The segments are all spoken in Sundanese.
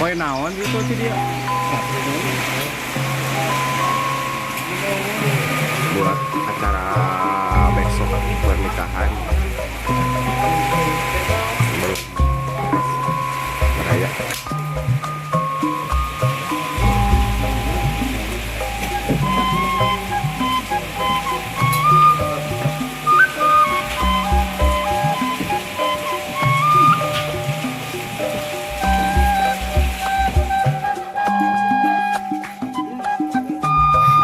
Poe naon gitu sih dia. Buat acara besok pernikahan. Belum raya.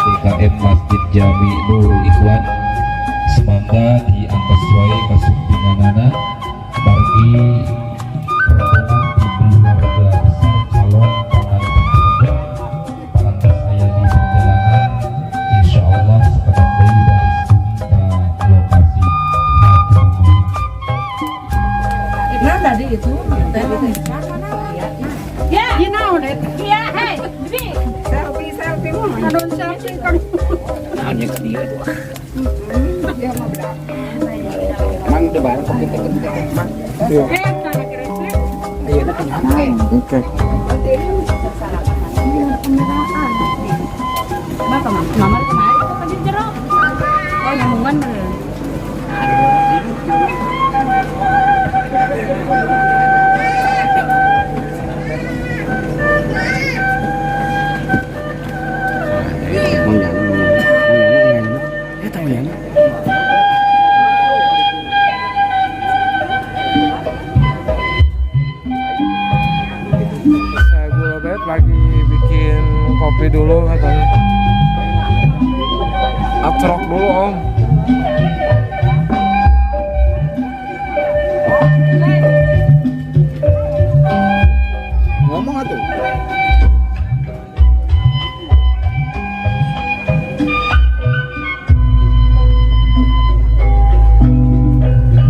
DKM Masjid Jami Nurul Ikhwan semangga di atas wae kasumpinganana margi rombongan di keluarga besar calon panganten tersebut parantos aya di perjalanan, insyaallah sakedap deui baris dugi ka lokasi. Hatur nuhun. Nah, tadi itu. Ya, you know it. Iya, hey, Bibi. Selfie, selfie mah. Aduh, selfie kan. Dia mau berapa? Mang udah bareng kok kita kita mang. Eh, cara kresek. Iya, nah. Oke. Bapak mama, mama kemarin kok tadi jeruk. Oh, nyambungan bener. Mang Yana, Mang Yana, Mang Yana, Mang Yana. Eh, Mang Yana. Saya gula bet lagi bikin kopi dulu katanya. Atrok dulu, Om. Ngomong atuh.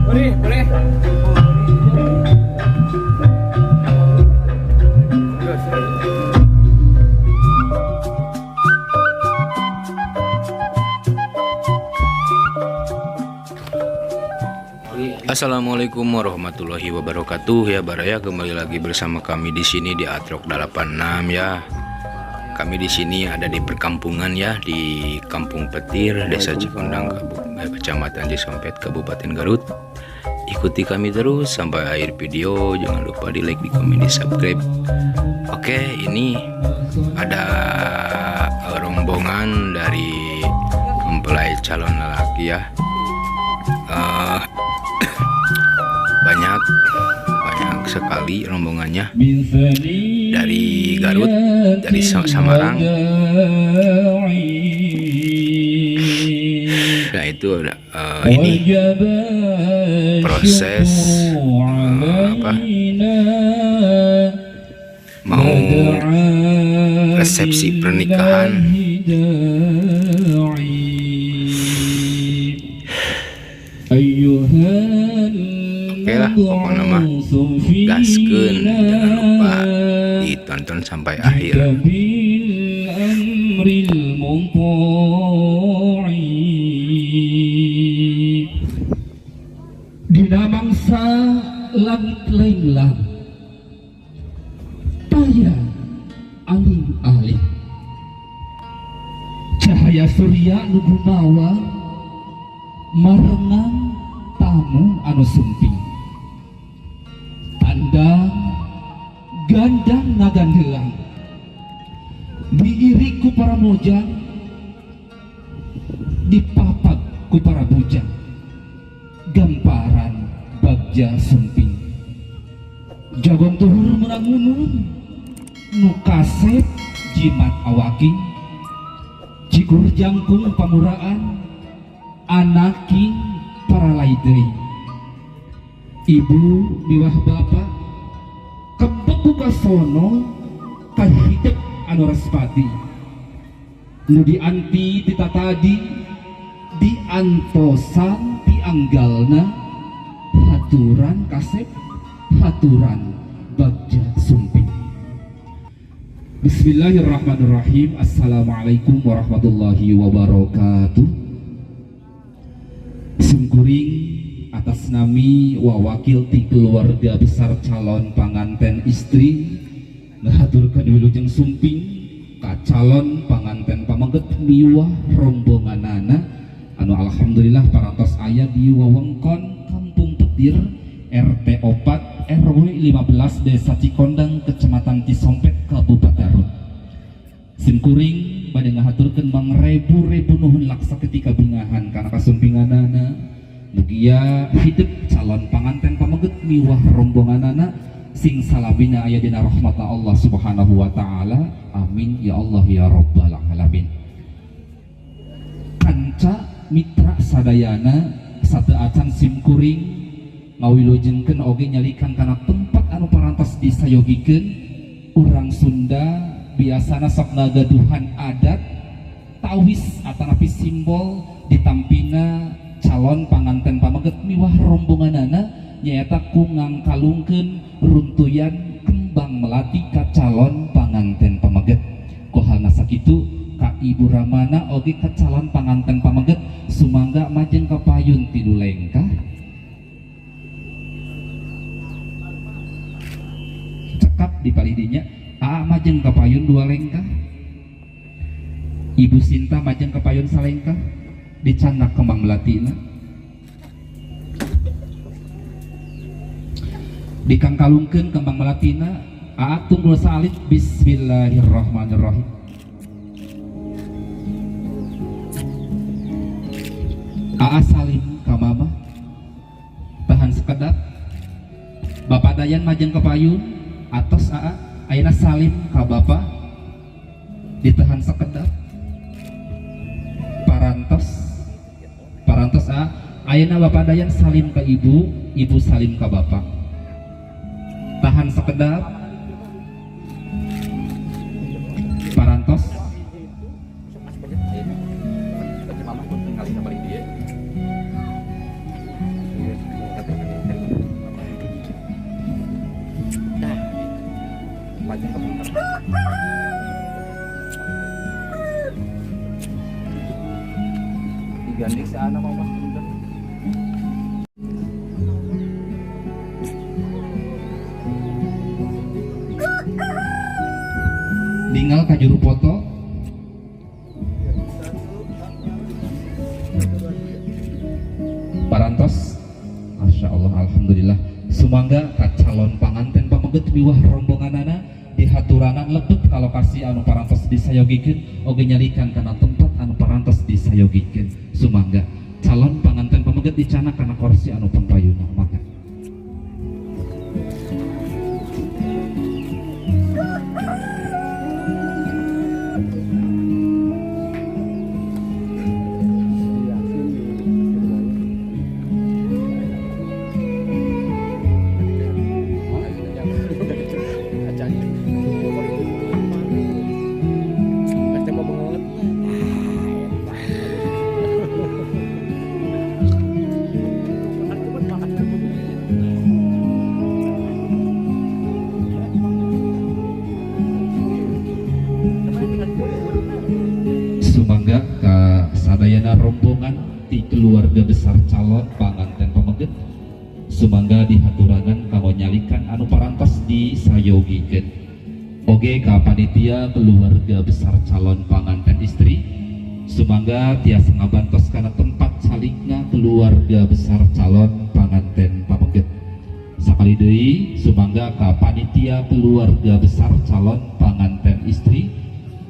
Boleh, boleh. Assalamualaikum warahmatullahi wabarakatuh ya Baraya, kembali lagi bersama kami di sini di Atrok 86 ya. Kami di sini ada di perkampungan ya, di Kampung Petir, Desa Cikondang, Kecamatan Cisompet, Kabupaten Garut. Ikuti kami terus sampai akhir video, jangan lupa di like, di komen, di subscribe. Oke, ini ada rombongan dari mempelai calon lelaki ya. Banyak banyak sekali rombongannya dari Garut, dari Samarang. Nah, itu ada ini proses apa mau resepsi pernikahan. Oke lah, pokoknya mah gaskeun, jangan lupa ditonton sampai akhir. بالأمر المطاع Dina mangsa langit lenglang taya aling-aling cahaya surya nu gumawang marengan tamu anu sumping tandang gandang ngagandelang diiring ku para mojang, dipapag ku para bujang, gamparan bagja sumping jagong tuhur menang ngunung nu kasep jimat awaking cikur jangkung pamuraan anaking para deui ibu miwah bapak kebek ku kasono kahidep anu respati nu dianti ti tatadi diantosan ti anggalna haturan kasep haturan bagja sumping. Bismillahirrahmanirrahim. Assalamualaikum warahmatullahi wabarakatuh. Simkuring atas nami wawakil ti keluarga besar calon panganten istri. Ngahaturkeun wilujeng sumping ka calon panganten pameget miwah rombonganana anu alhamdulillah parantos aya di wewengkon Kampung Petir RT 4 RW 15 Desa Cikondang, Kecamatan Cisompet, Kabupaten Garut. Simkuring bade ngahaturkeun mangrebu-rebu nuhun laksa ketika bingahan kana kasumpinganana. Mugia hidup calon panganten pameget miwah rombonganana sing salabina aya dina rahmatna Allah Subhanahu wa taala. Amin ya Allah ya rabbal alamin. Kanca mitra sadayana sateuacan simkuring ngawilujengkeun oge nyalikan kana tempat anu parantos disayogikeun. Urang Sunda biasana sok ngagaduhan adat tawis atanapi simbol ditampina calon panganten pameget miwah rombonganana, nyaeta ku ngangkalungkeun runtuyan kembang melati ka calon panganten pameget. Ku halna sakitu ka Ibu Ramana oge ka calon panganten pameget sumangga majeng ka payun tilu lengkah. Cekap di palidinya, Aa majeng ka payun dua lengkah, Ibu Sinta majeng ka payun salengkah, dicandak kembang melatina, dikangkalungkeun kembang melatina. Aa tunggul saalit. Bismillahirrahmanirrahim. Aa salim ka mama, tahan sekedap. Bapak Dayan majeng ka payun, atos Aa ayeuna salim ka bapak, ditahan sekedap. Parantos, parantos Aa ayeuna Bapak Dayan salim ka ibu, ibu salim ka bapak, tahan sekedap. Parantos. Digandeng si anak mama punten. Ningal ka juru foto. Parantos. Masya Allah, alhamdulillah. Sumangga ka calon panganten pameget miwah rombonganana dihaturanan lebet ka lokasi anu parantos disayogikeun oge nyalikan kana tempat anu parantos disayogikeun. Sumangga calon panganten pameget dicanak kana kursi anu pangpayuna. Mangga. Sumangga ka sadayana rombongan ti keluarga besar calon panganten pameget sumangga dihaturanan kanggo nyalikan anu parantos disayogikeun. Oge ka panitia keluarga besar calon panganten istri sumangga tiasa ngabantos kana tempat calikna keluarga besar calon panganten pameget. Sakali deui sumangga ka panitia keluarga besar calon panganten istri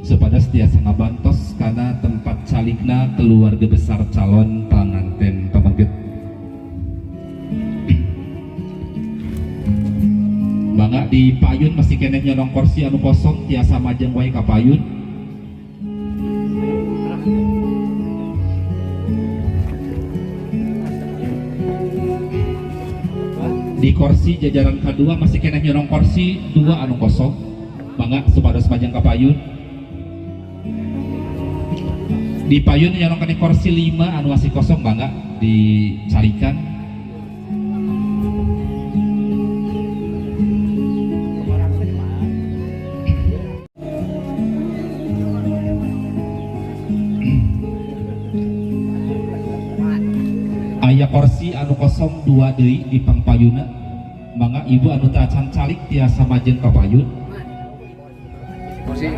supados tiasa ngabantos kana tempat calikna keluarga besar calon panganten pameget. Mangga di payun masih keneh nyonong kursi anu kosong tiasa majeng wae ka payun. Di kursi jajaran kedua masih keneh nyonong kursi dua anu kosong. Mangga supados majeng ka payun. Di payun nyonong keneh kursi 5 anu masih kosong, mangga dicarikan. Aya kursi anu kosong 2 deui di pangpayuna. Mangga ibu anu teu acan calik tiasa majeng ka payun. Emosi.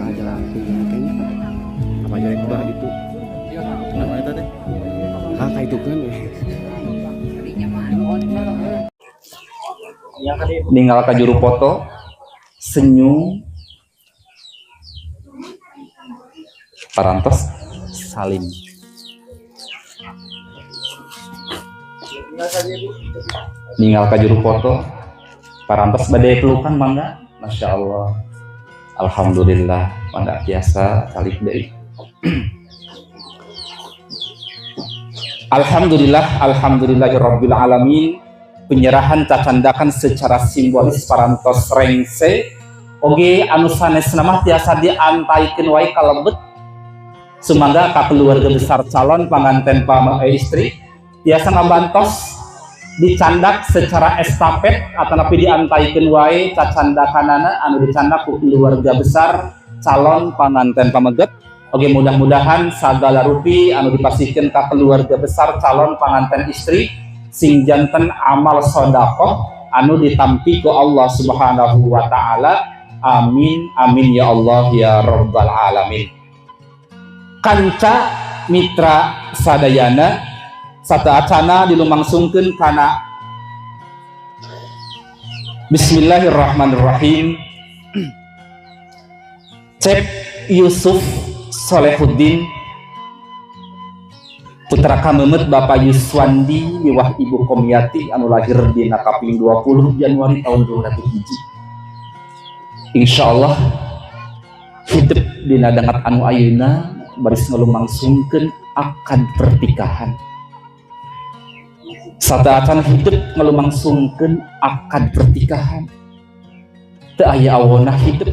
Aja langsung kayaknya. Apa aja yang udah gitu. Kenapa itu teh? Ah, kayak itu kan. Ninggal ka juru foto, senyum, parantos salim. Ninggal ka juru foto, parantos bade pelukan, mangga. Masya Allah, alhamdulillah, mangga biasa calik deui. Alhamdulillah, alhamdulillahirabbil alamin, penyerahan cacandakan secara simbolis parantos rengse. Oge anu sanesna mah tiasa diantaikeun wae kalebet. Sumangga ka keluarga besar calon panganten istri tiasa ngabantos dicandak secara estafet atau napi diantaikeun wae cacandakanana anu dicandak ku keluarga besar calon panganten pameget. Oke, mudah-mudahan sagala rupi anu dipasihkeun ka keluarga besar calon panganten istri sing janten amal sodakoh anu ditampi ku Allah Subhanahu wa taala. Amin amin ya Allah ya rabbal alamin. Kanca mitra sadayana, sateuacana dilumangsungkeun kana Bismillahirrahmanirrahim. Cep Yusuf Solehuddin, putra kamemet Bapak Yuswandi miwah Ibu Komiyati anu lahir dina kaping 20 Januari tahun 2001. Insyaallah hidup dina dangat anu ayeuna baris ngalumangsungkeun akad pernikahan. Sateuacan hidup ngalumangsungkeun akad pernikahan, teu aya awona hidup.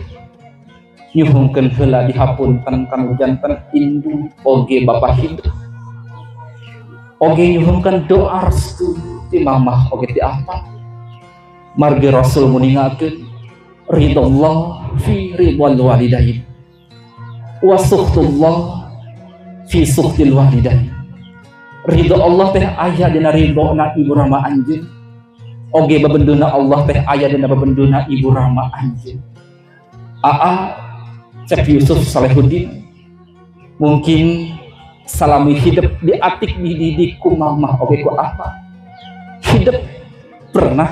Nyuhunkeun heula dihapunten kanu janten indu oge bapa hidup, oge nyuhunkeun doa restu ti mamah oge ti apa. Margi Rasul muningakeun ridallah fi ridwal walidain wa suhtullah fi suhtil walidain. Ridho Allah teh aya dina ridhona ibu rama anjeun, oge babenduna Allah teh aya dina babenduna ibu rama anjeun. Aa Cep Yusuf Salehuddin mungkin salami hidup diatik dididik ku mamah oge ku apa, hidup pernah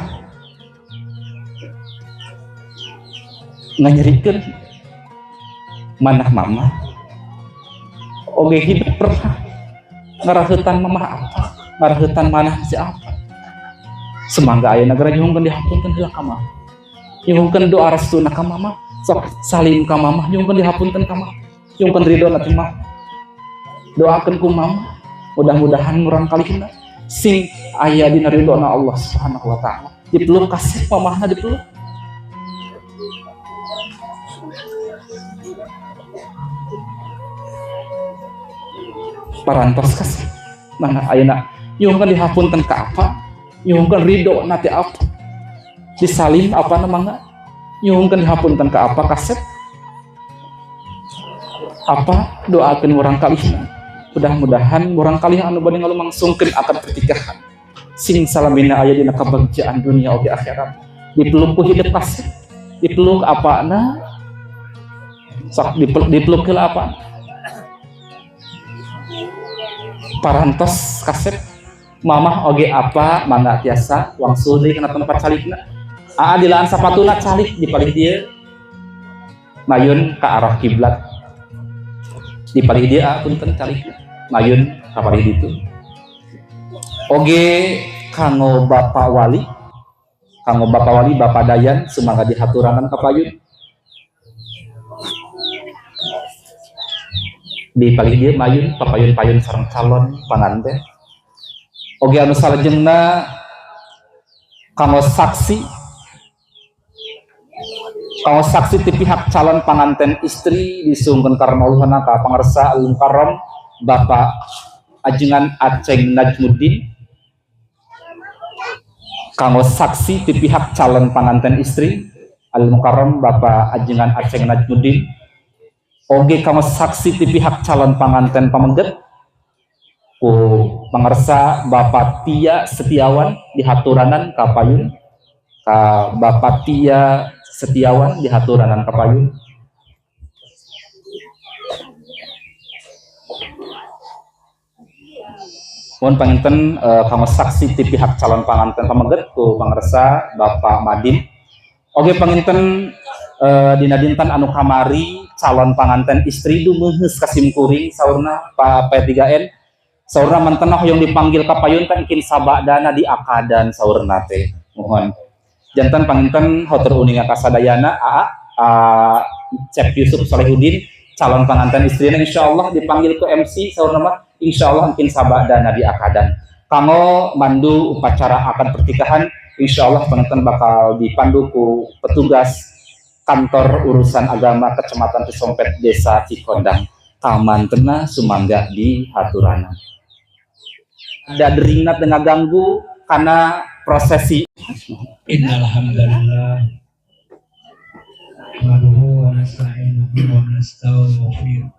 nganyerikeun manah mama, oge hidup pernah ngaraheutan mamah apa, ngaraheutan manah si apa. Semangga ayeuna gara nyuhunkeun dihapunten heula ka mama, nyuhunkeun doa restuna ka mama, sok salim ka mama, nyuhunkeun dihapunten ka mama, nyuhunkeun ridho na ti mama, doakeun ku mama, mudah-mudahan murang kalihna sing aya dina ridhona Allah Subhanahu wa taala. Dipeluk kasih mamahna, dipeluk. Parantos kasih mana ayeuna nyuhunkeun dihapunten ka apa, nyuhunkeun ridho na ti apa, disalim apa namanya, nyuhunkeun dihapunten ka apa kasep apa, doakeun murang kalihna, mudah-mudahan murang kalih anu bade ngalumangsungkeun akad pernikahan sing salamina aya dina kabagjaan dunia oge akhirat. Dipeluk ku hidup kasep, dipeluk apana sok, dipeluk heula apa, parantos kasep mamah oge apa, mangga tiasa wangsul deui kana tempat calikna. Aa dilaan sapatuna calik di palih dieu, mayun ka arah kiblat di palih dieu, aa punten calik mayun ka palih ditu. Oge kanggo Bapak Wali, kanggo Bapak Wali Bapak Dayan sumangga dihaturanan ka payun di palih dieu mayun papayun-payun sareng calon panganten. Oge anu salajengna kanggo saksi, kanggo saksi ti pihak calon panganten istri disungkeun karena uluhna ka pangersa Al Mukarram Bapak Ajengan Aceng Najmuddin. Kanggo saksi ti pihak calon panganten istri Al Mukarram Bapak Ajengan Aceng Najmuddin. Oge kanggo saksi ti pihak calon panganten pamengget ku pangersa Bapak Tia Setiawan dihaturanan ka payun ka Bapak Tia Setiawan dihaturanan kapayun. Mohon panginten kanggo saksi ti pihak calon panganten pameget ku pangersa Bapak Madin. Oge panginten dina dinten anu kamari calon panganten istri dumeuheus ka simkuring saurna Pak P3N, saurna mantena hoyong dipanggil ka payun teh engkin sabadana di akadan saurna teh. Mohon jantan panginten hotor uninga kasadayana AA Cep Yusuf Solehudin calon panganten istrina insyaallah dipanggil ke MC saurna mah insyaallah mungkin sabadana di akadan. Kanggo mandu upacara akad pernikahan insyaallah panganten bakal dipandu ku petugas kantor urusan agama Kecamatan Cisompet Desa Cikondang. Kamantena sumangga di haturana. Ada deringat dengan ganggu karena prosesi. Innalhamdulillah nahmaduhu wa nasta'inuhu wa nastaghfiruh.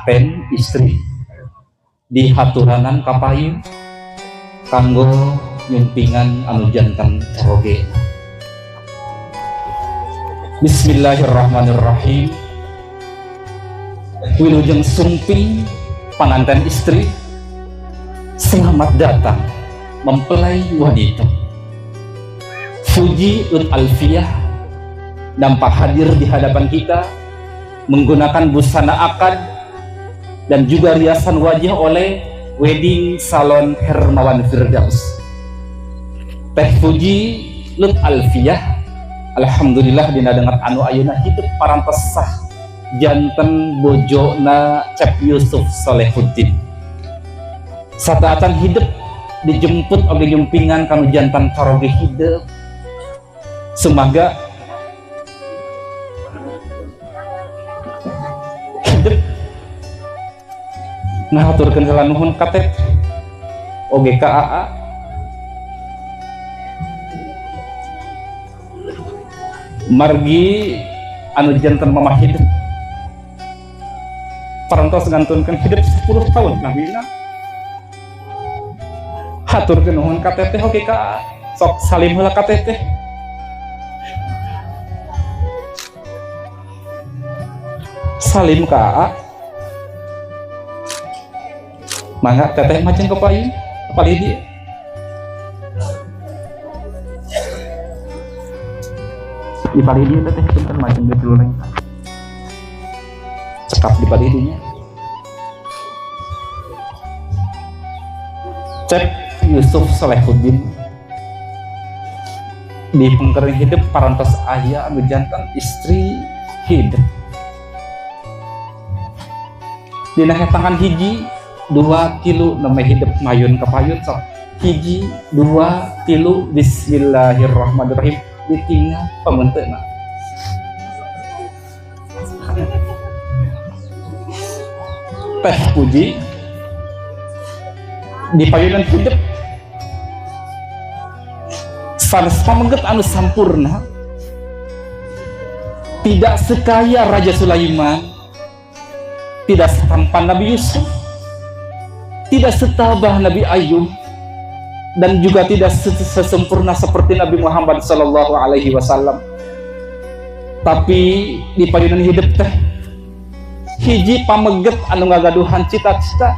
Pen istri di haturanan kapayun kanggo nyumpingan anu jantan caroge. Bismillahirrahmanirrahim. Wilujeng sumping panganten istri, selamat datang mempelai wanita. Fuji Ut Alfiyah nampak hadir di hadapan kita menggunakan busana akad dan juga riasan wajah oleh Wedding Salon Hermawan Firdaus. Teh Fuji Lut Alfiyah, alhamdulillah dina dengar anu ayeuna hidup parantos sah janten bojona Cep Yusuf Solehuddin. Sataacan hidup dijemput oge nyumpingan kanu jantan caroge hidup. Semoga hidup ngahaturkeun heula nuhun ka Teh oge ka AA. Margi anu janten mamah hidup parantos ngantunkeun hidup 10 tahun namina. Haturkeun nuhun ka Teteh oge ka AA. Sok salim heula ka Teteh. Salim ka AA. Mangga Teteh majeng ke payun palih dieu. Di palih dieu Teteh punten majeng deui dulu lengkap. Cekap di palih dinya. Cep Yusuf Solehuddin di pengkering hidup parantos aya anu jantan istri hidup. Dina hetangan hiji 2 tilu namanya hidup mayun ke payun sok hiji 2 tilu bismillahirrahmanirrahim ditinggal pementena. Teh Puji di payunan hidup sanes pamengket anu sampurna, tidak sekaya Raja Sulaiman, tidak setampan Nabi Yusuf, tidak setabah Nabi Ayub, dan juga tidak sesempurna seperti Nabi Muhammad Sallallahu Alaihi Wasallam. Tapi di payunan hidup teh Hiji pameget anu ngagaduhan cita-cita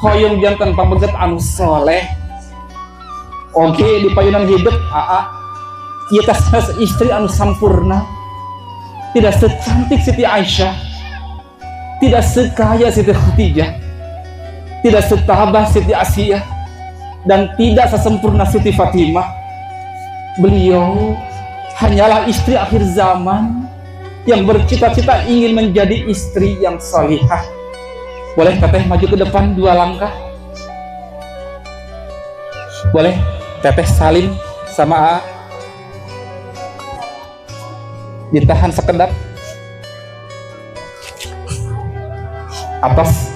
hoyong janten pameget anu soleh oge di payunan hidup. Aa, ieu teh istri anu sampurna, tidak secantik Siti Aisyah, tidak sekaya Siti Khadijah, tidak setabah Siti Asiyah, dan tidak sesempurna Siti Fatimah. Beliau hanyalah istri akhir zaman yang bercita-cita ingin menjadi istri yang salihah. Boleh Teteh maju ke depan dua langkah? Boleh Teteh salim sama A? Ditahan sekedap. Atas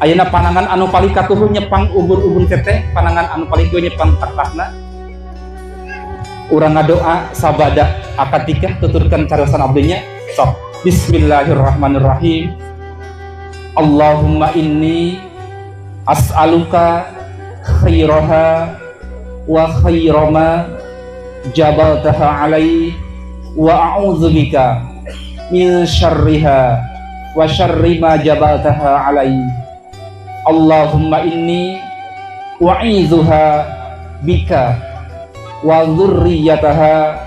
ayeuna panangan anu paling katuhu nyepang ubur-ubur Teteh, panangan anu paling kieu nyepang taktahna. Urang ngadoa sabada akad nikah, tuturkan cariosan abdinya. Sok. Bismillahirrahmanirrahim. Allahumma inni as'aluka khairaha wa khairama jabaltaha alai wa a'udzubika min syarriha wa syarri ma jabaltaha alai. Allahumma inni u'idzuha bika wa dzurriyyataha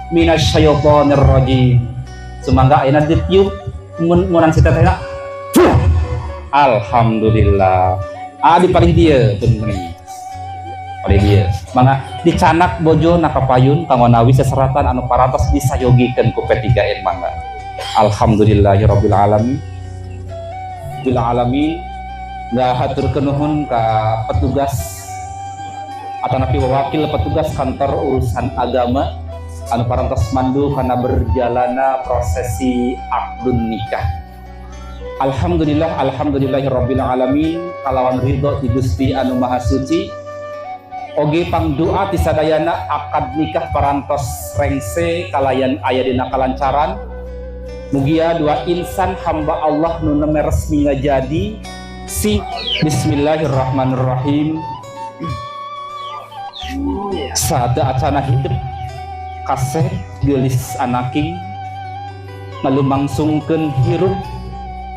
minasyaitonir rajim. Sumangga ayeuna ditiup mun si tetehna. Alhamdulillah. Ah, di paling dia punten, paling dia. Mangga dicandak bojona ka payun kanggo nawi seseratan anu parantos disayogikeun ku P3N. Mangga. Alhamdulillahirabbil alamin. Bil alamin. Ngahatur nuhun ka petugas atau napi wakil petugas kantor urusan agama anu parantos mandu karena berjalana prosesi akdun nikah. Alhamdulillah, alhamdulillahirabbil alamin, kalawan ridho di Gusti anu Maha Suci oge pangdoa ti sadayana, akad nikah parantos rengse kalayan aya dina kalancaran. Mugia dua insan hamba Allah nu nembe resmi ngajadi si. Bismillahirrahmanirrahim. Sateuacana hidup kasep geulis anaki ngalumangsungkeun hirup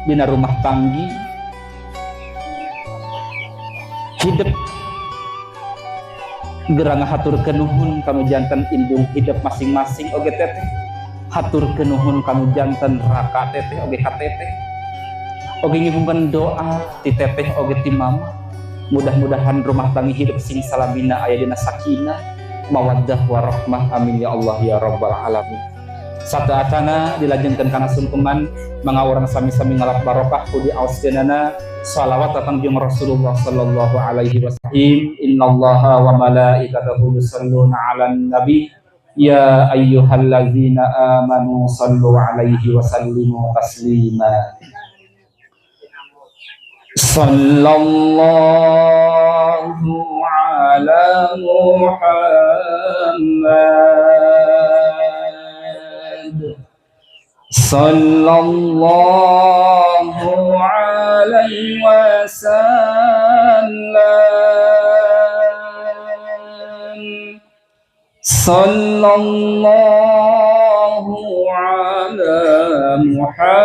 dina rumah tanggi hidup, geura ngahaturkeun nuhun kanu janten indung hidup masing-masing oge Teteh. Haturkeun nuhun kanu janten raka Teteh oge ka Teteh. Oge nyuhunkeun doa ti Teteh oge ti Mama, mudah-mudahan rumah tangga hidup sing salamina aya dina sakinah, mawaddah, warahmah. Amin ya Allah ya rabbal alamin. Sateuacana dilajengkeun kana sungkeman, mangga urang sami-sami ngalap barokah ku diaoskeunana salawat datang jeung Rasulullah sallallahu alaihi wasallam. Innallaha wa malaikatahu yusalluna 'alan nabi ya ayyuhallazina amanu sallu alaihi wa sallimu taslima. Sallallahu ala Muhammad. Sallallahu alaihi wasallam. Sallallahu ala Muhammad.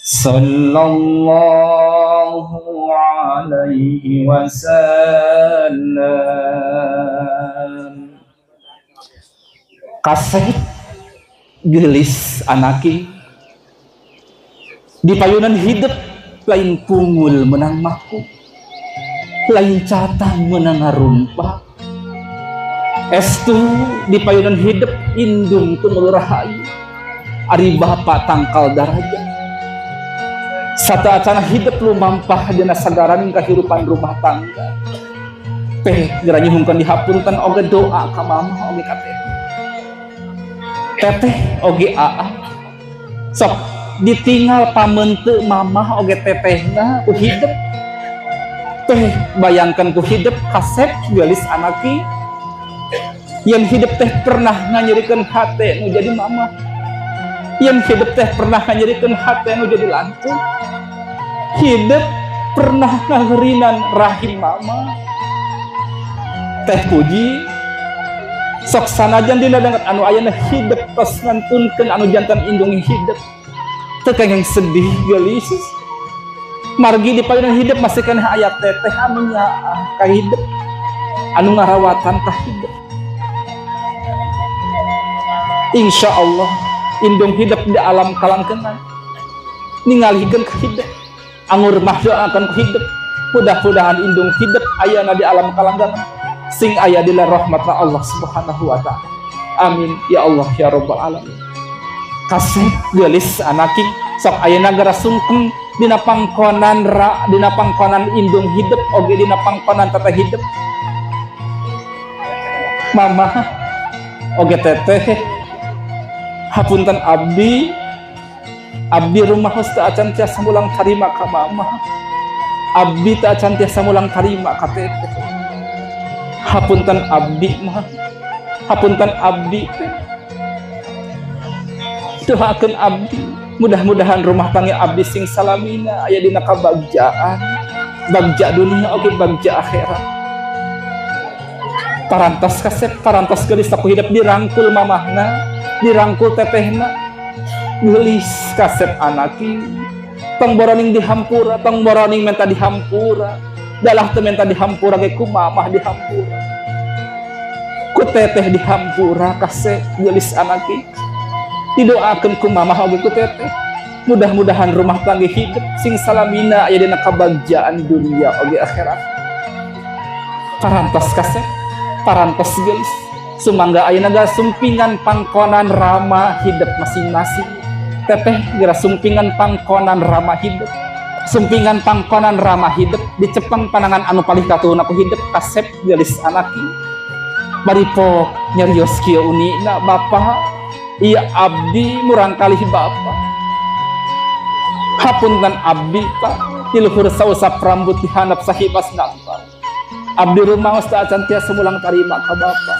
Sallallahu alaihi wasallam. Kasep gelis anaki, di payunan hidup lain pungul menang maku, lain catang menang ngarumpak. Estu di payunan hidup indung tumul rahayu, ari bapak tangkal daraja. Sateuacana hidup lumampah dina sagaraning kehidupan rumah tangga. Peh geura nyuhunkeun dihapunten oge doa ka Mama oge ka Teteh, Teteh oge Aa. Sok ditinggal pamente Mamah oge Tetehna ku hidup. Teh bayangkan ku hidup, kasep gelis anaki, yang hidup teh pernah nganyerikeun hate nu jadi mama, yang hidup teh pernah nganyerikeun hate nu jadi lanceuk, hidup pernah ngaherinan rahim Mama. Teh Puji Sok sanajan dina danget anu ayana hidep tos ngantunkeun anu jantan indung hidep. Teu kenging sedih geulis. Margi di payunan hidep masih keneh aya teteh anu nyaah ka hidep, anu ngarawatan ka hidep. Insya Allah indung hidep di alam kalangkengan ningalikeun ka hidep, angur mah doakeun ku hidep, mudah-mudahan indung hidep ayana di alam kalanggangan sing aya di rahmatna Allah Subhanahu wa taala. Amin ya Allah ya rabbal alamin. Kasih geulis anaki sok ayeuna geura sungkem dina pangkonan ra, dina pangkonan indung hidep oge dina pangkonan teteh hidep. Mama oge teteh, hapunten abdi, abdi rumaos teu acan tiasa mulang tarima ka mama, abdi teu acan tiasa mulang tarima ka teteh. Hapunten abdi mah, hapunten abdi teh, doakeun abdi mudah-mudahan rumah tangga abdi sing salamina aya dina kabagjaan, bagja dunia oge bagja akhirat. Parantos kasep, parantos geulis aku hidup dirangkul mamahna, dirangkul tetehna. Geulis kasep anaki, tong boroning dihampura, tong boroning menta dihampura, dalah teu menta dihampura ge ku mamah dihampura, ku teteh dihampura. Kasep geulis anaki, didoakeun ku mamah oge ku teteh, mudah-mudahan rumah tangga hidup sing salamina aya dina kabagjaan dunia oge akhirat. Parantos kasep, parantos geulis, sumangga ayeuna geura sumpingan pangkonan rama hidup masing-masing. Teteh geura sumpingan pangkonan rama hidup, sumpingan pangkonan rama hidup dicepeng panangan anu palih katuhun aku hidup. Kasep geulis anaki, bari pok nyarios kieu unina, "Bapak, iya abdi murang kalih bapak, hapunten abdi pak, di luhur sausap rambut di handap sahibas nampak abdi rumaos teu acan tiasa mulang tarima ka bapak.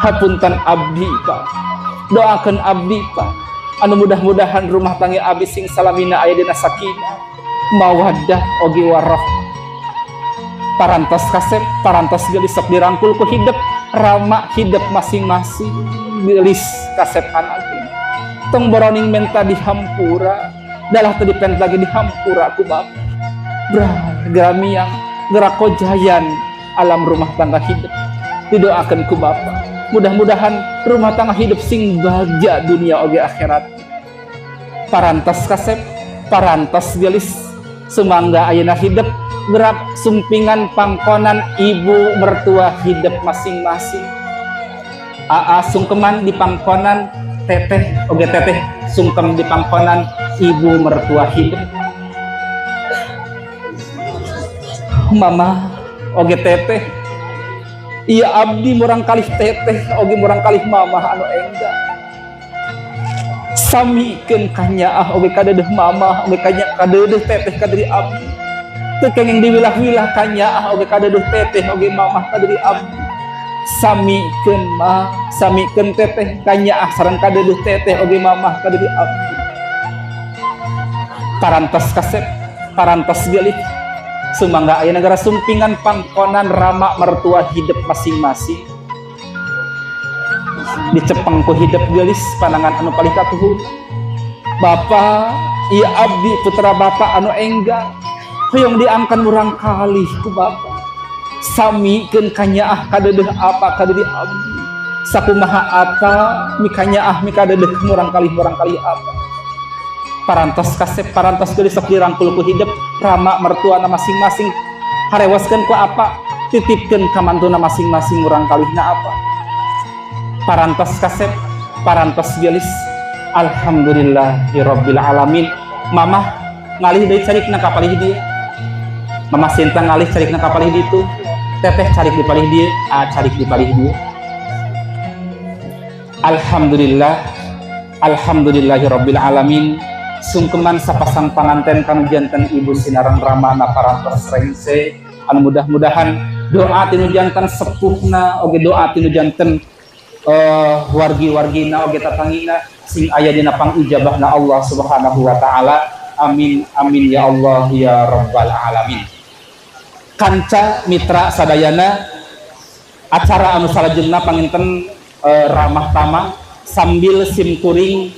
Hapunten abdi pak, doakeun abdi pak, anu mudah-mudahan rumah tangga abdi sing salamina aya dina sakinah, mawaddah oge warahmah." Parantos kasep, parantos geulis, sok dirangkul ku hidep rama hidep masing-masing. Geulis kasep anak, tong boroning menta dihampura, dalah teu dipent lagi dihampura ku bapak. Brah gramiang geura kojayan alam rumah tangga hidup, didoakan ku bapak mudah-mudahan rumah tangga hidup sing bagja dunia oge akhirat. Parantos kasep, parantos geulis, sumangga ayeuna hidup gerak sumpingan pangkonan ibu mertua hidup masing-masing. Aa sungkeman di pangkonan teteh oge teteh sungkem di pangkonan ibu mertua hidup. Mama oge teteh, iya abdi murang kalih teteh oge murang kalih mama anu engga, samikeun kanyaah oge kadeudeih mama oge kanya kadeudeih teteh kadiri abdi. Teu kenging diwilah-wilah kanyaah oge kadeudeih teteh oge mamah kadiri abdi. Samikeun mah, samikeun teteh, kanyaah sareng kadeudeih teteh oge mamah kadiri abdi. Parantos kasep, parantos geulis, sumangga aya negara sumpingan pangkonan rama mertua hidup masing-masing, dicepeng ku hidup geulis panangan anu palih katuhun. "Bapak, iya abdi putra bapak anu engga, hoyong diangkan murang kalih ku bapak. Samikeun kanyaah kadeudeuh apa kadiri abdi, sakumaha apa mikanyaah mikadeudeuh murang kalih murang kalih apa." Parantos kasep, parantos geulis, sok dirangkul ku hidup rama mertuana masing-masing, harewoskeun ku apa, titipkeun ka mantuna masing-masing murang kalihna apa. Parantos kasep, parantos geulis, alhamdulillahirabbil alamin. Mamah ngalih deui carikna ka palih dieu, mama Sinta ngalih carikna ka palih ditu, teteh carik di palih dieu, a carik di palih dieu. Alhamdulillah, alhamdulillahirabbil alamin. Sungkeman sapasang panganten kanu janten ibu sinareng ramana parantos rengse, anu mudah-mudahan doa tinu janten sepuhna oge doa tinu janten wargi-wargina oge tatangina sing aya dina pangijabahna Allah Subhanahu wa taala. Amin amin ya Allah ya rabbal alamin. Kanca mitra sadayana Acara anu salajengna panginten ramah tamah sambil simkuring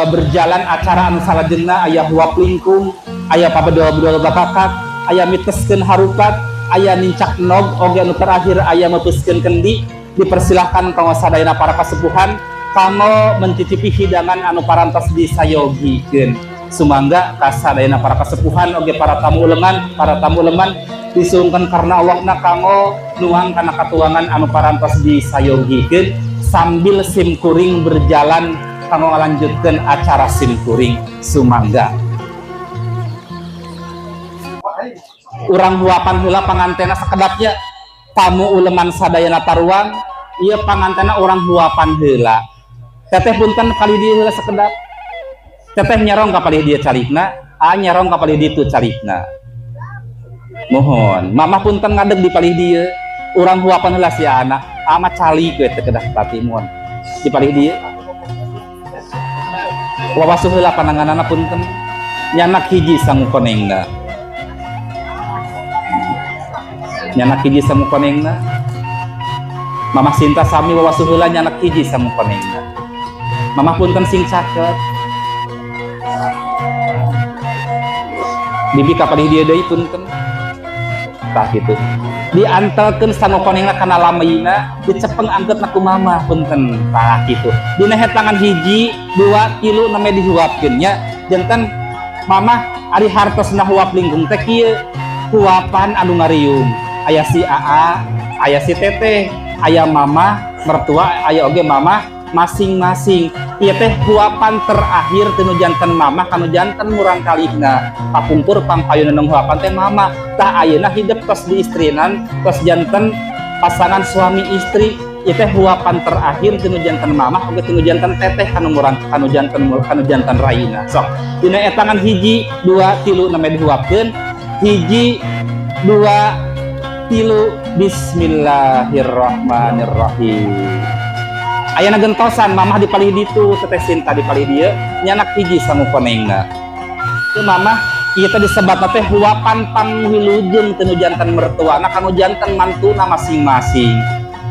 berjalan acara anu salajengna aya huap lingkung, aya pabedol-bedol bakakat, aya miteskeun harupat, aya nincak nog, oge anu terakhir aya meupeuskeun kendi. Dipersilahkan kanggo sadayana para kasepuhan kanggo mencicipi hidangan anu parantos disayogikeun. Sumangga kasadayana para kasepuhan oge para tamu ulengan, para tamu uleman disungkeun karena Allahna kanggo nuang kana katuangan anu parantos disayogikeun sambil simkuring berjalan kanggo ngalanjutkeun acara simkuring. Sumangga. Urang huapan heula pangantena sakedapnya tamu uleman sadayana taruang, ieu pangantena urang huapan heula. Teteh punten kali dieu heula sakedap. Teteh nyerong ka palih dieu carikna, a nyerong ka palih ditu carikna. Mohon, mamah punten ngadeg di palih dieu, urang huapan heula si anak, ama calik we teh kedah pati mohon. Di palih dieu. Wawasuh heula pananganana punten. Nyanak hiji sangu konengna. Nyanak hiji sangu konengna. Mamah Sinta sami wawasuh heula nyanak hiji sangu konengna. Mamah punten sing caket. Bibi ka palih dieu deui punten. Tah kitu. Diantelkeun sangu konengna kana lameuna, dicepeng angkeutna ku mamah punten. Tah kitu. Dina tangan hiji, dua, tilu name dihuapkeun nya. Janten mamah ari hartosna huap lingkung teh kieu. Huapan anu ngariung. Aya si Aa, aya si Teteh, aya mamah mertua, aya oge mamah masing-masing. Ieu teh huapan terakhir tinu janten mamah kanu janten murang kalihna. Kapungkur pangpayun nang huapan teh mamah. Tah ayeuna hidep tos diistrinan, tos janten pasangan suami istri. Ieu teh huapan terakhir tinu janten mamah oge tinu janten teteh kanu murang kanu janten kanu janten raina. Sok dina etangan hiji, dua, tilu name dihuapkeun. Hiji, dua, tilu. Bismillahirrahmanirrahim. Ayana gentosan mamah di palih ditu, teteh Sinta di palih dieu, nyanak hiji sangu konengna. Ieu mamah ieu teh disebatna teh huapan pangwilujeng tinu janten mertuana kanu janten mantuna masing-masing.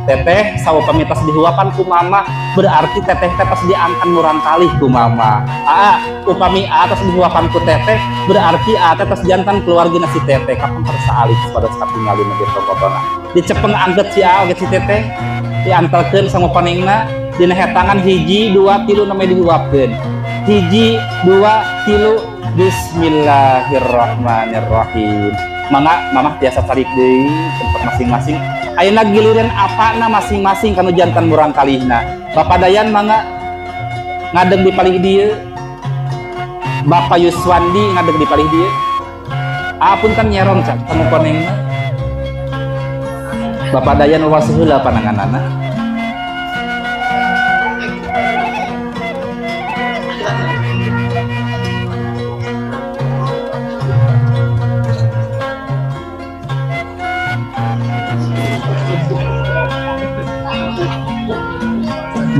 Teteh saupami tos dihuapan ku mamah berarti teteh teh tos diangkan murang kalih ku mamah. Aa upami aa tos dihuapan ku teteh berarti aa teh tos jantan keluargina si teteh kapungkur saalih pada satinggalin di tongkotona. Dicepeng angket si aa oge si teteh diantelkeun sangu konengna dina hetangan hiji, dua, tilu name dihuapkeun. Hiji, dua, tilu. Bismillahirrahmanirrahim. Mangga mamah tiasa calik deui tempat masing-masing. Ayeuna giliran apana masing-masing kanu jantan murang kalihna. Bapak Dayan mangga ngadeg di palih dieu. Bapak Yuswandi ngadeg di palih dieu. Apunten nyerong cak sangu konengna. Bapak Dayan wawasuh heula pananganana.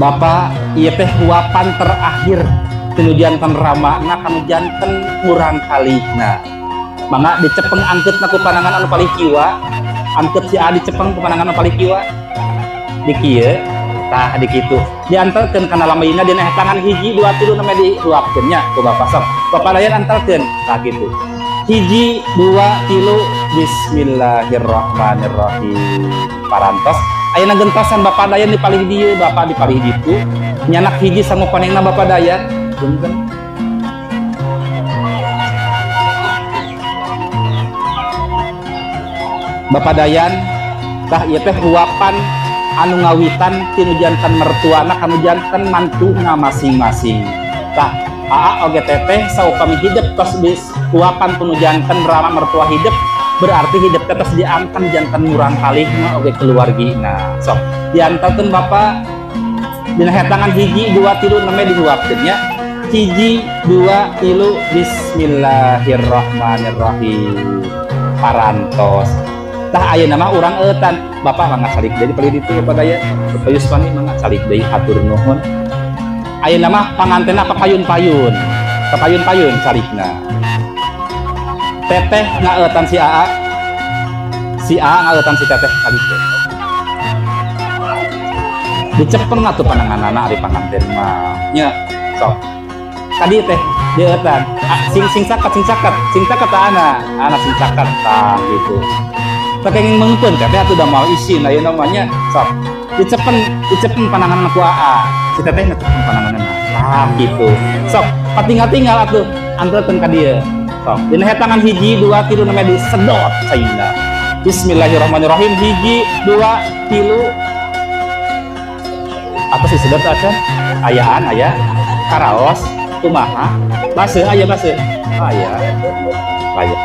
Bapak ieu teh huapan terakhir tinu janten ramana kanu janten murang kalihna. Mangga dicepeng angkeutna ku panangan anu palih kiwa. Angkeut si A dicepeng ku panangan anu palih kiwa. Di kieu tah di kitu. Diantelkeun kana lameuna dina tangan hiji, dua, tilu name dihuapkeun nya ku Bapak sok. Bapak Dayan antelkeun tah kitu. Hiji, dua, tilu. Bismillahirrahmanirrahim. Parantos ayeuna gentosan Bapak Dayan di palih dieu, Bapak di palih ditu. Nyanak hiji sangu konengna Bapak Dayan. Punten. Bapak Dayan tah ieu teh huapan anu ngawitan tinu janten mertuana kanu janten mantuna masing-masing. Tah aa oge teteh saupami hidep tos bis huapan tinu janten rama mertua hidep berarti hidep teh tos diangkan janten murang kalihna oge keluargina. Sok diantarkeun Bapak dina hetangan hiji, dua, tilu name dihuapkeun nya. Hiji, dua, tilu. Bismillahirrahmanirrahim. Parantos. Tah ayeuna mah urang eutan. Bapak mangga calik deui di palih ditu Bapak Dayan. Bapak Yuswani mangga calik deui hatur nuhun. Ayeuna mah pangantena papayun-payun. Papayun-payun calikna. Teteh ngaeutan si Aa. Si Aa ngaeutan si Teteh calik deui. Dicepeng atuh pananganana ari panganten mah. Nya, sok. Tadi teh dieutan. Ah, sing sing caket, sing caket, sing caket ana. Ana sing caket tah gitu. Teu kenging meungpeun teh atuh da moal isin ayeuna mah nya. Sok. Dicepen, dicepen panangan ku aa. Si teteh ngecepeng pananganna. Tah gitu. Sok, patinggal-tinggal atuh antelkeun ka dieu. Sok, dina tangan hiji, dua, tilu namanya disedot caina. Bismillahirrahmanirrahim. Hiji, dua, tilu. Apa sih sedot acan? Ayaan, aya. Karaos, kumaha? Baseuh aya baseuh. Aya. Aya.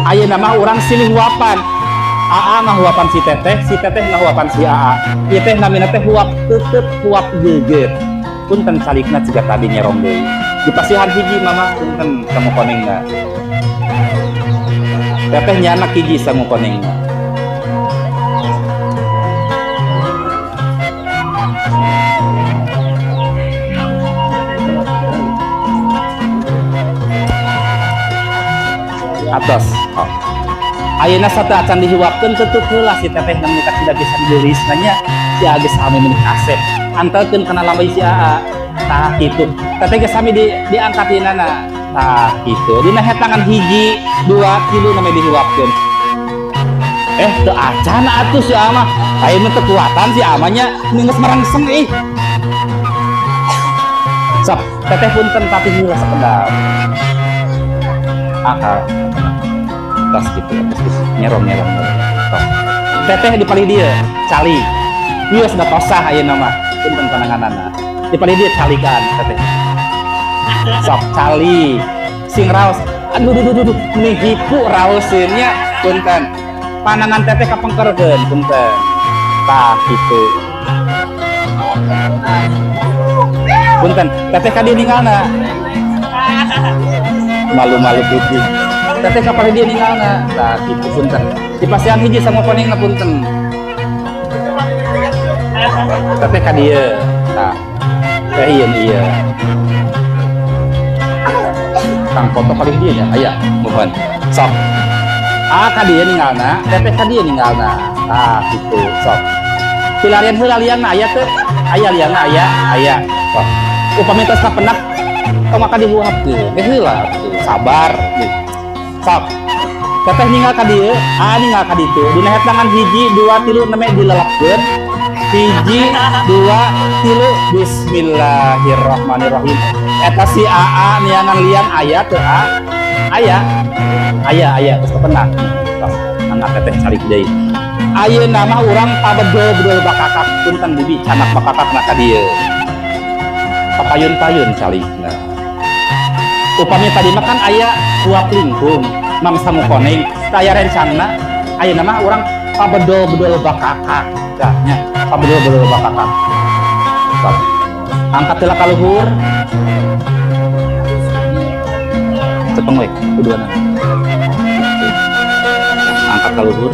Ayeuna mah urang silih huapan. Aa ngahuapan si teteh ngahuapan si Aa. Ieu teh namina teh huap teuteut, huap geugeut. Punten calikna ciga tadi nyerong deui. Dipasihan hiji mama punten sangu konengna. Teteh nyanak hiji sangu konengna. Atos. Oh. Ayeuna sateuacan dihuapkeun tutup heula si teteh nu kasih bisa geulis nanya si Agus sami milik Asep. Antelkeun kana lambai si Aa. Tah kitu. Teteh geus sami di diangkat dinana. Tah kitu. Dina tangan hiji, dua, tilu namanya dihuapkeun. Teu acan atuh si Ama. Ayeuna teu kuatan si Amanya geus merangseng ih. Sok, teteh punten tapi heula sakedap. Akal. Tas gitu, tas gitu. Nyerong, nyerong, nyerong. Sok. Teteh di palih dieu, cali. Ieu sudah tosah ayeuna mah. Punten pananganana. Di palih dieu calikan teteh. Sok cali. Sing raos. Aduh, duh, duh, duh, duh. Meni hipu raoseun nya punten. Panangan teteh kapengkerkeun punten. Tah kitu. Punten, teteh ka dieu ninggalna. Malu-malu putih. Teteh ka palih dieu ninggalna. Tah kitu punten. Dipasihan hiji sama konengna punten. Teteh ka dieu. Tah. Teh ieu ieu. Kang foto paling dieu nya aya mohon. Sok. Ah ka dieu ninggalna, teteh ka dieu ninggalna. Tah kitu sok. Pilarian heula liangna aya teu? Aya liangna aya, aya. Sok. Upami tos kapenak tong maka dihuapkeun. Geus heula atuh, sabar. Sok. Teteh ninggal ka dieu, aa ninggal ka ditu. Dina tangan hiji, dua, tilu neme dilelepkeun. Hiji, dua, tilu. Bismillahirrahmanirrahim. Eta si Aa niangan liang aya teu a? Aya. Aya, aya geus kapenak. Tos, mangga teteh calik deui. Ayeuna mah urang pabedol-bedol bakakak punten bibi canak bakakakna ka dieu. Papayun-payun calikna. Upami tadi mah kan aya huap lingkung, mang sangu koneng, teu aya rencangna. Ayeuna mah urang pabedol-bedol bakakak. Tah nya, pabedol-bedol bakakak. Sok. Angkat heula ka luhur. Cepeng we kuduana. Angkat ka luhur.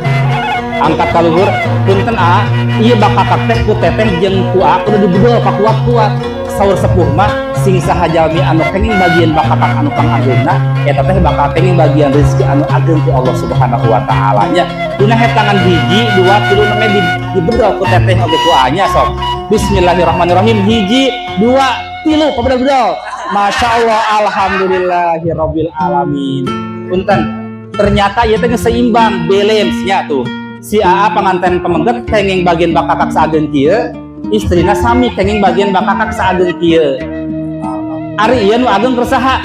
Angkat ka luhur, punten a, ieu bakakak teh ku teteh jeung ku a kudu dibedol pakuat-kuat. Saur sepuh mah sing saha jalmi anu kenging bagian bakakak anu pangageungna eta teh bakal kenging bagian rezeki anu ageung ku Allah Subhanahu wa taala nya. Dina tangan hiji, dua, tilu neme dibedol ku teteh oge ku a nya sok. Bismillahirrahmanirrahim. Hiji, dua, tilu pabedol-bedol. Masya Allah, alhamdulillahirabbil alamin. Punten, ternyata ieu teh seimbang balance nya tuh. Si Aa panganten pemengget kenging bagian bakakak saageng kieu, istrina sami kenging bagian bakakak saageng kieu. Ari ieu nu ageng keur saha?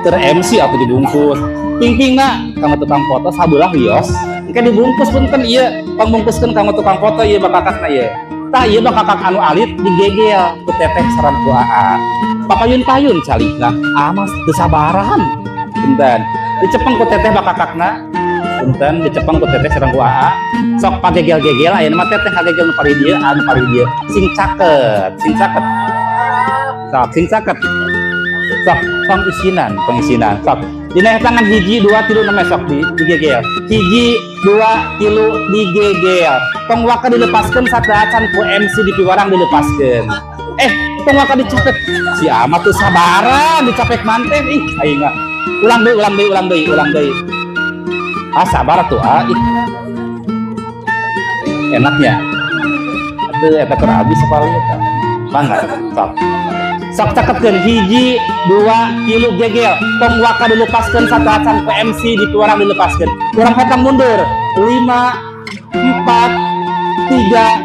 Keur MC atuh dibungkus. Pingpingna kanggo tukang foto sabelah wios. Engke dibungkus punten ieu, pangbungkuskeun kanggo tukang foto ieu bakakakna ieu. Tah ieu bakakak anu alit digegel ku teteh sareng ku Aa. Papayun-payun calikna, ah mas teu sabaran. Punten. Dicepeng ku teteh bakakakna. Punten dicepeng ku teteh sareng ku Aa. Sok pagegel-gegel ayeuna mah teteh kagegel nu palih dieu, anu palih dieu. Sing caket, sing caket. Sok sing caket. Sok pangisinan, pangisinan. Sok dina tangan hiji, dua, tilu neme sok digegel. Hiji, dua, tilu digegel. Tong waka dilepaskeun sateuacan ku MC di piwarang dilepaskeun. Tong waka dicapek. Si Ama tuh sabaran dicapek manten ih aing mah. Ulang deui, ulang deui, ulang deui, ulang deui. Ah sabar tuh ah ih. Enaknya. Henteu, eta keur abi sapali eta. Mangga, sok. Sok caketkeun hiji, dua, tilu, gegel. Tong waka dilepaskeun sateuacan ku MC di urang dilepaskeun. Urang hetang mundur. 5, 4, 3.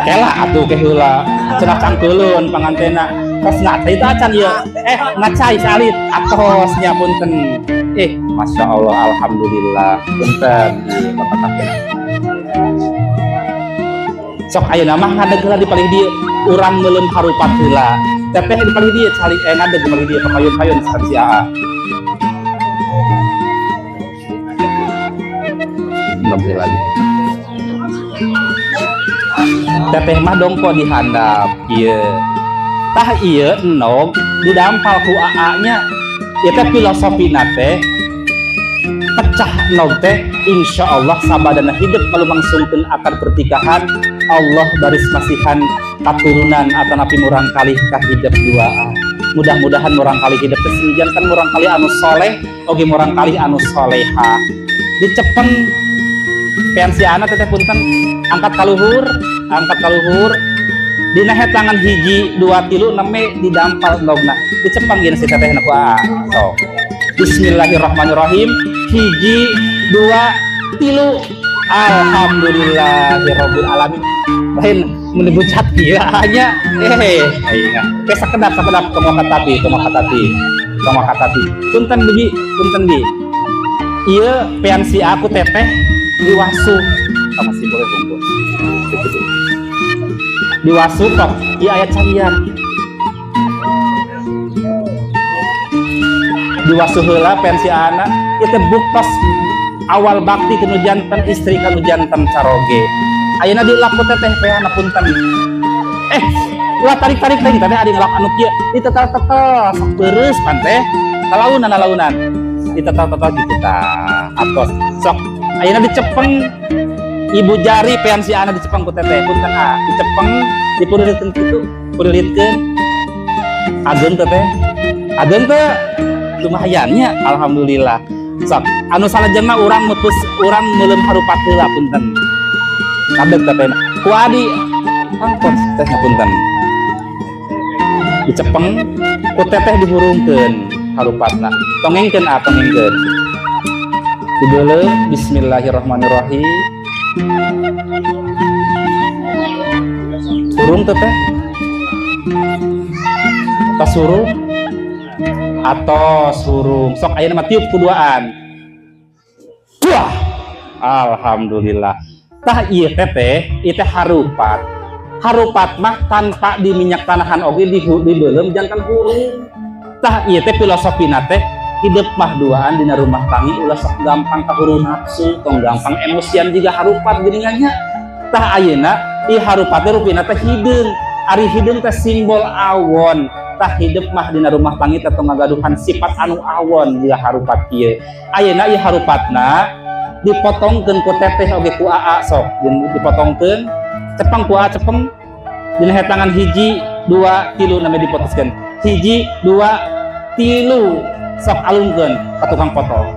Kela atuh ke heula. Cenah cangkeulun pangantena. Tos ngacai teh acan ieu. Ngacai salit atos nya punten. Masya Allah, alhamdulillah. Punten ieu Bapak teh. Sok ayeuna mah ngadeg heula di palih dieu. Urang meuleum harupat heula. Teteh di palih dieu cali ngadeg di palih dieu papayun-payun sakan si AA. Belum lagi. Teteh mah dongko dihandap ieu. Tah ieu enog didampal ku AA nya. Ieu teh filosofina teh pecah enog teh insyaallah sabadana hidup malumangsungkeun akad pernikahan Allah baris masihan katurunan atanapi murang kalih ka hidep duaan. Mudah-mudahan murang kalih hidep teh sing janten murang kalih anu soleh oge murang kalih anu soleha. Dicepeng pensi anak teteh punten angkat kaluhur, angkat kaluhur. Dina tangan hiji dua tilu neme didampal endogna. Dicepeng gini si teteh ku aa. Sok. Bismillahirrahmanirrahim. Hiji dua tilu. Alhamdulillahirabbil alamin. Lain menyebut kieu hanya iya. Ke sakedap sakedap tong katati, tong katati. Tong katati. Punten bi, punten bi. Ieu pensi aku teteh diwasu. Sama si boleh bungkus. Gitu. Diwasu tok ieu aya caian. Diwasu heula pensi anak ieu teh buktos awal bakti kanu janten istri kanu janten caroge. Ayeuna dilap ku teteh peana punten. Ulah tarik-tarik teh teh adi ngelap anu kieu ditetel-tetel sok peureus pan teh. Talaunan-launan. Ditetel-tetel kitu tah. Atos sok ayeuna dicepeng ibu jari pean si anak dicepeng ku teteh punten a dicepeng dipeureulitkeun kitu peureulitkeun ageung teteh ageung teh lumayan nya alhamdulillah. Sok anu salajengna urang mutus urang meuleum harupat heula punten kadeg teteh ku adi angkot teh punten dicepeng ku teteh dihurungkeun harupatna tongengkeun a tongengkeun dibeuleum bismillahirrahmanirrahim. Hurung teteh tos hurung atos hurung sok ayeuna mah tiup kuduaan. Wah, alhamdulillah. Tah ieu teteh ieu teh harupat. Harupat mah tanpa di minyak tanahan oge dibeuleum jantan hurung. Tah ieu teh filosofina teh hidup mah duaan dina rumah tangga ulah sok gampang kahuru nafsu, tong gampang emosian juga harupat geuningannya. Tah ayeuna ieu harupat teh rupina teh hideung. Ari hideung teh simbol awon. Tah hidup mah dina rumah tangga teh tong ngagaduhan sifat anu awon jiga harupat kieu. Ayeuna ieu harupatna dipotongkeun ku teteh oge ku aa sok dipotongkeun cepeng ku aa cepeng dina hetangan hiji dua tilu name dipotuskeun hiji dua tilu sok alungkeun ka tukang potong.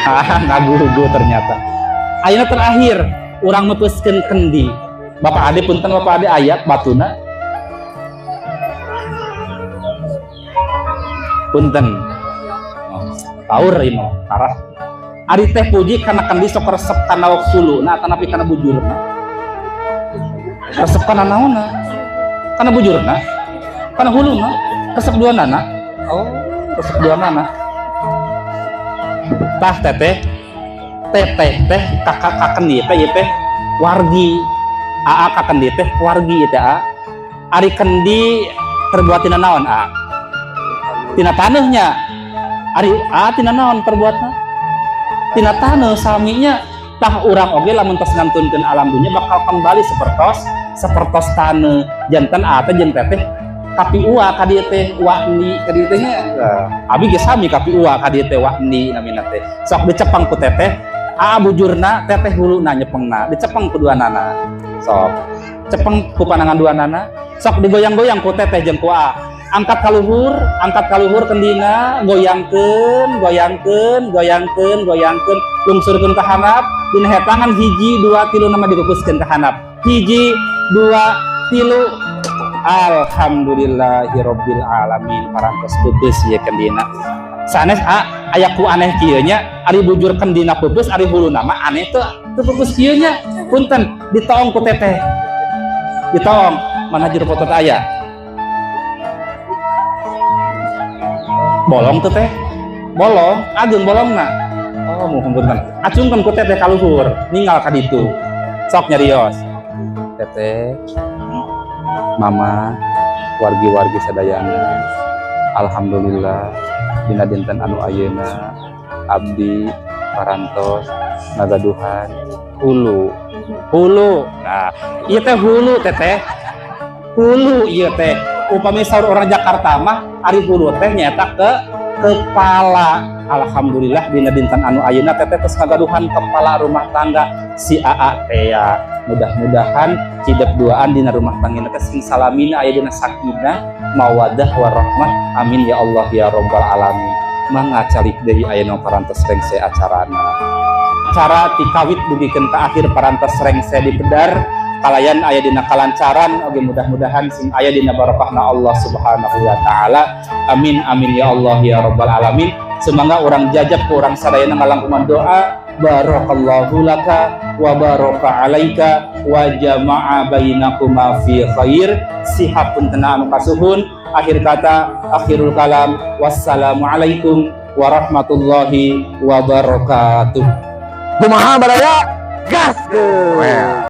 Ah, ngagugu ternyata. Ayeuna terakhir urang mutuskeun kendi. Bapak Ade punten Bapak Ade ayat batuna. Punten. Taur ieu mah parah. Ari teh puji kana kendi sok resep kana huluna atanapi kana bujurna. Resep kana naonna? Kana bujurna? Kana huluna? Resep dua nana? Oh, resep dua nana. Tah teteh, teteh teh kakak kakendi teh ieu teh wargi. Aa kakendi teh wargi ieu teh a. Ari kendi terbuat tina naon a? Tina taneuhnya. Ari a tina naon terbuatna? Tina taneuh saminya. Tah urang oge lamun tos ngantunkeun alam dunya bakal kembali sepertos taneuh. Janten a teh jeung teteh kapi ua ka dieu teh wakni ka dieu teh nya. Abi ge sami kapi ua ka dieu teh wakni namina teh. Sok dicepeng ku teteh, a bujurna teteh huluna nyepengna, dicepeng ku duanana. Sok cepeng ku panangan duanana, sok digoyang-goyang ku teteh jeung ku a. Angkat kaluhur kendina, goyangkeun, goyangkeun, goyangkeun, goyangkeun, lungsurkeun ka handap. Dina hetangan hiji, dua, tilu, nama dipupuskeun ka handap. Hiji, dua, tilu. Alhamdulillahirabbil alamin, parantos pupus ieu kendina. Sanes a aya ku aneh kieu nya, ari bujur kendina pupus, ari huluna mah aneh teu teu pupus kieu nya. Punten, ditoong ku teteh. Ditoong, mana jero foto teh aya? Bolong tuh teh, bolong, ageung bolongna. Oh, muhun, punten. Acungkeun ku teteh kaluhur, ninggal ka ditu. Sok nyarios. Teteh, mama, wargi-wargi sadayana, alhamdulillah dina dinten anu ayeuna abdi parantos ngagaduhan hulu. Hulu. Nah, ieu teh hulu, teteh. Hulu ieu teh. Upami saur orang Jakarta mah, ari hulu teh nyaeta ke kepala. Alhamdulillah dina dinten anu ayeuna teteh tos ngagaduhan kepala rumah tangga, si AA teh ya. Mudah-mudahan cidep duaan dina rumah tangga teh sing salamina aya dina sakinah, mawadah, warahmah. Amin ya Allah ya Rabbal alamin. Mangga calik deui, aya nu parantos rengse acarana. Acara ti kawit dugikeun ka akhir parantos rengse dipedar kalayan aya dina kalancaran oge, mudah-mudahan sing aya dina barokahna Allah Subhanahu wa taala. Amin amin ya Allah ya Rabbal alamin. Semoga urang jajab ku urang sadayana ngalangkungan doa barakallahu laka wa baraka alaika wa jama'a bainakuma fi khair. Sihab punten anu kasuhun. Akhir kata, akhirul kalam, wassalamualaikum warahmatullahi wabarakatuh. Kumaha, baraya? Gas ke.